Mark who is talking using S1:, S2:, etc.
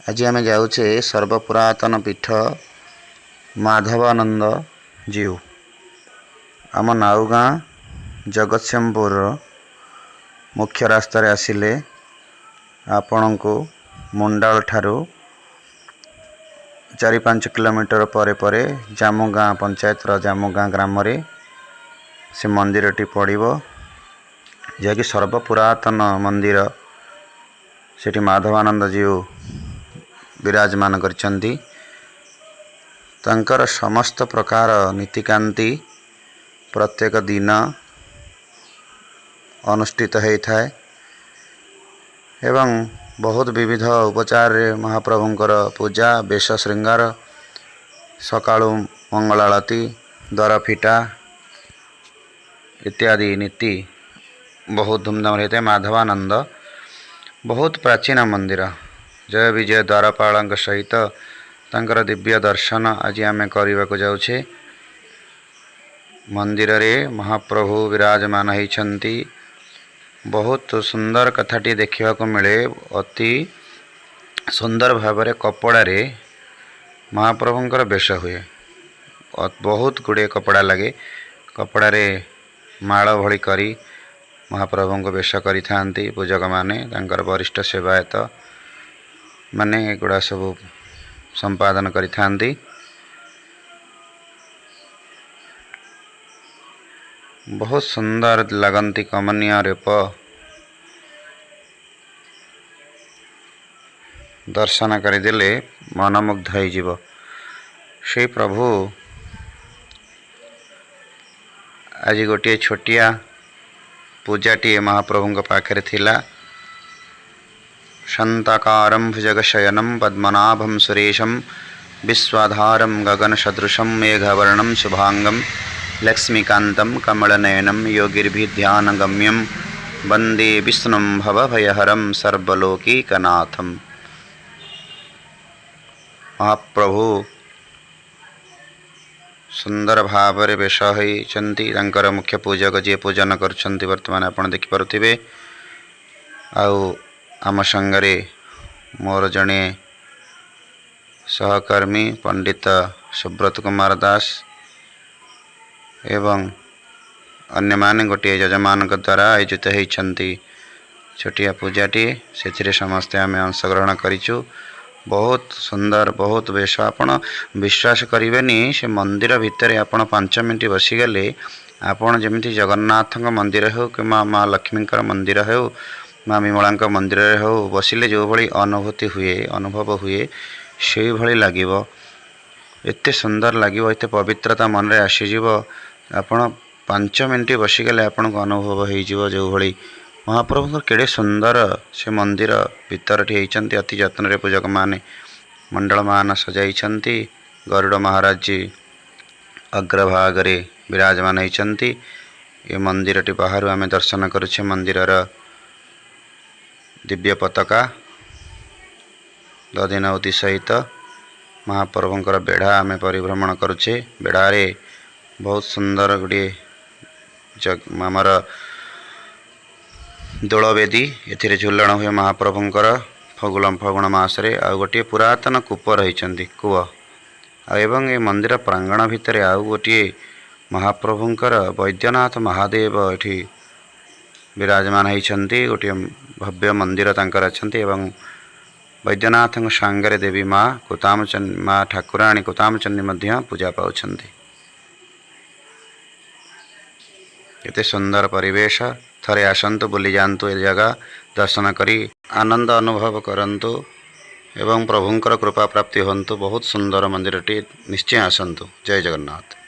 S1: ଆଜି ଆମେ ଯାଉଛେ ସର୍ବପୁରାତନ ପୀଠ ମାଧବାନନ୍ଦ ଜୀଉ। ଆମ ନାଉଗାଁ ଜଗତସିଂହପୁରର ମୁଖ୍ୟ ରାସ୍ତାରେ ଆସିଲେ ଆପଣଙ୍କୁ ମୁଣ୍ଡାଳ ଠାରୁ 4-5 କିଲୋମିଟର ପରେ ପରେ ଜାମୁଗାଁ ପଞ୍ଚାୟତର ଜାମୁଗାଁ ଗ୍ରାମରେ ସେ ମନ୍ଦିରଟି ପଡ଼ିବ, ଯାହାକି ସର୍ବପୁରାତନ ମନ୍ଦିର। ସେଠି ମାଧବାନନ୍ଦ ଜୀଉ ବିରାଜମାନ କରିଛନ୍ତି। ତାଙ୍କର ସମସ୍ତ ପ୍ରକାର ନୀତିକାନ୍ତି ପ୍ରତ୍ୟେକ ଦିନ ଅନୁଷ୍ଠିତ ହୋଇଥାଏ ଏବଂ ବହୁତ ବିବିଧ ଉପଚାରରେ ମହାପ୍ରଭୁଙ୍କର ପୂଜା, ବେଶ ଶୃଙ୍ଗାର, ସକାଳୁ ମଙ୍ଗଳ ଆଳତୀ, ଦ୍ୱାର ଫିଟା ଇତ୍ୟାଦି ନୀତି ବହୁତ ଧୁମଧାମରେ ହୋଇଥାଏ। ମାଧବାନନ୍ଦ ବହୁତ ପ୍ରାଚୀନ ମନ୍ଦିର। ଜୟ ବିଜୟ ଦ୍ୱାରପାଳଙ୍କ ସହିତ ତାଙ୍କର ଦିବ୍ୟ ଦର୍ଶନ ଆଜି ଆମେ କରିବାକୁ ଯାଉଛେ। ମନ୍ଦିରରେ ମହାପ୍ରଭୁ ବିରାଜମାନ ହେଇଛନ୍ତି। ବହୁତ ସୁନ୍ଦର କଥାଟି ଦେଖିବାକୁ ମିଳେ। ଅତି ସୁନ୍ଦର ଭାବରେ କପଡ଼ାରେ ମହାପ୍ରଭୁଙ୍କର ବେଶ ହୁଏ। ବହୁତ ଗୁଡ଼ିଏ କପଡ଼ା ଲାଗେ। କପଡ଼ାରେ ମାଳ ଭଳି କରି ମହାପ୍ରଭୁଙ୍କୁ ବେଶ କରିଥାନ୍ତି ପୂଜକମାନେ। ତାଙ୍କର ବରିଷ୍ଠ ସେବାୟତ ମାନେ ଏଗୁଡ଼ା ସବୁ ସମ୍ପାଦନ କରିଥାନ୍ତି। ବହୁତ ସୁନ୍ଦର ଲାଗନ୍ତି କମନୀୟ ରୂପ। ଦର୍ଶନ କରିଦେଲେ ମନମୁଗ୍ଧ ହେଇଯିବ। ସେଇ ପ୍ରଭୁ ଆଜି ଗୋଟିଏ ଛୋଟିଆ ପୂଜାଟିଏ ମହାପ୍ରଭୁଙ୍କ ପାଖରେ ଥିଲା। ଶାନ୍ତାକାରಂ ଭୁଜଗଶୟନಂ ପଦ୍ମନାଭಂ ସୁରେଶಂ ବିଶ୍ୱାଧାରಂ ଗଗନସଦୃଶಂ ମେଘବର୍ଣ୍ଣಂ ଶୁଭାଙ୍ଗಂ ଲକ୍ଷ୍ମୀକାନ୍ତಂ କମଳନୟନಂ ଯୋଗିର୍ଭିଧ୍ୟାନଗମ୍ୟಂ ବନ୍ଦେ ବିଷ୍ଣୁं ଭବଭୟହରಂ ସର୍ବଲୋକୈକନାଥಂ। ମହାପ୍ରଭୁ ସୁନ୍ଦର ଭାବରେ ବେଶ ହୋଇଛନ୍ତି। ତାଙ୍କର ମୁଖ୍ୟ ପୂଜକ ଯିଏ ପୂଜନ କରୁଛନ୍ତି ବର୍ତ୍ତମାନ ଆପଣ ଦେଖିପାରୁଥିବେ। ଆଉ ଆମ ସାଙ୍ଗରେ ମୋର ଜଣେ ସହକର୍ମୀ ପଣ୍ଡିତ ସୁବ୍ରତ କୁମାର ଦାସ ଏବଂ ଅନ୍ୟମାନେ ଗୋଟିଏ ଯଜମାନଙ୍କ ଦ୍ୱାରା ଆୟୋଜିତ ହୋଇଛନ୍ତି ଛୋଟିଆ ପୂଜାଟିଏ। ସେଥିରେ ସମସ୍ତେ ଆମେ ଅଂଶଗ୍ରହଣ କରିଛୁ। ବହୁତ ସୁନ୍ଦର, ବହୁତ ବେଶ। ଆପଣ ବିଶ୍ୱାସ କରିବେନି, ସେ ମନ୍ଦିର ଭିତରେ ଆପଣ 5 ମିନିଟ୍ ବସିଗଲେ ଆପଣ ଯେମିତି ଜଗନ୍ନାଥଙ୍କ ମନ୍ଦିର ହେଉ କିମ୍ବା ମା ଲକ୍ଷ୍ମୀଙ୍କର ମନ୍ଦିର ହେଉ, ମା ବିମଳାଙ୍କ ମନ୍ଦିରରେ ହେଉ, ବସିଲେ ଯେଉଁଭଳି ଅନୁଭୂତି ହୁଏ, ଅନୁଭବ ହୁଏ, ସେଇଭଳି ଲାଗିବ। ଏତେ ସୁନ୍ଦର ଲାଗିବ, ଏତେ ପବିତ୍ରତା ମନରେ ଆସିଯିବ। ଆପଣ 5 ମିନିଟ୍ ବସିଗଲେ ଆପଣଙ୍କୁ ଅନୁଭବ ହେଇଯିବ ଯେଉଁଭଳି ମହାପ୍ରଭୁଙ୍କର କେଡ଼େ ସୁନ୍ଦର ସେ ମନ୍ଦିର ଭିତରଟି ହେଇଛନ୍ତି। ଅତି ଯତ୍ନରେ ପୂଜକମାନେ ମଣ୍ଡଳମାନ ସଜାଇଛନ୍ତି। ଗରୁଡ଼ ମହାରାଜଜୀ ଅଗ୍ରଭାଗରେ ବିରାଜମାନ ହେଇଛନ୍ତି। ଏ ମନ୍ଦିରଟି ବାହାରୁ ଆମେ ଦର୍ଶନ କରୁଛେ ମନ୍ଦିରର ଦିବ୍ୟ ପତାକା ଦଧିନଉତି ସହିତ ମହାପ୍ରଭୁଙ୍କର ବେଢ଼ା ଆମେ ପରିଭ୍ରମଣ କରୁଛେ। ବେଢ଼ାରେ ବହୁତ ସୁନ୍ଦର ଗୁଡ଼ିଏ ଆମର ଦୋଳବେଦୀ, ଏଥିରେ ଝୁଲଣ ହୁଏ ମହାପ୍ରଭୁଙ୍କର ଫଗୁଣ ମାସରେ। ଆଉ ଗୋଟିଏ ପୁରାତନ କୂପ ରହିଛନ୍ତି, କୂଅ। ଆଉ ଏବଂ ଏ ମନ୍ଦିର ପ୍ରାଙ୍ଗଣ ଭିତରେ ଆଉ ଗୋଟିଏ ମହାପ୍ରଭୁଙ୍କର ବୈଦ୍ୟନାଥ ମହାଦେବ ଏଠି ବିରାଜମାନ ହେଇଛନ୍ତି। ଗୋଟିଏ ଭବ୍ୟ ମନ୍ଦିର ତାଙ୍କର ଅଛନ୍ତି ଏବଂ ବୈଦ୍ୟନାଥଙ୍କ ସାଙ୍ଗରେ ଦେବୀ ମା କୁତାମଚଣ୍ଡୀ, ମା ଠାକୁରାଣୀ କୁତାମଚଣ୍ଡୀ ମଧ୍ୟ ପୂଜା ପାଉଛନ୍ତି। ଏତେ ସୁନ୍ଦର ପରିବେଶ। ଥରେ ଆସନ୍ତୁ, ବୁଲି ଯାଆନ୍ତୁ, ଏ ଜାଗା ଦର୍ଶନ କରି ଆନନ୍ଦ ଅନୁଭବ କରନ୍ତୁ ଏବଂ ପ୍ରଭୁଙ୍କର କୃପା ପ୍ରାପ୍ତି ହୁଅନ୍ତୁ। ବହୁତ ସୁନ୍ଦର ମନ୍ଦିରଟି, ନିଶ୍ଚୟ ଆସନ୍ତୁ। ଜୟ ଜଗନ୍ନାଥ।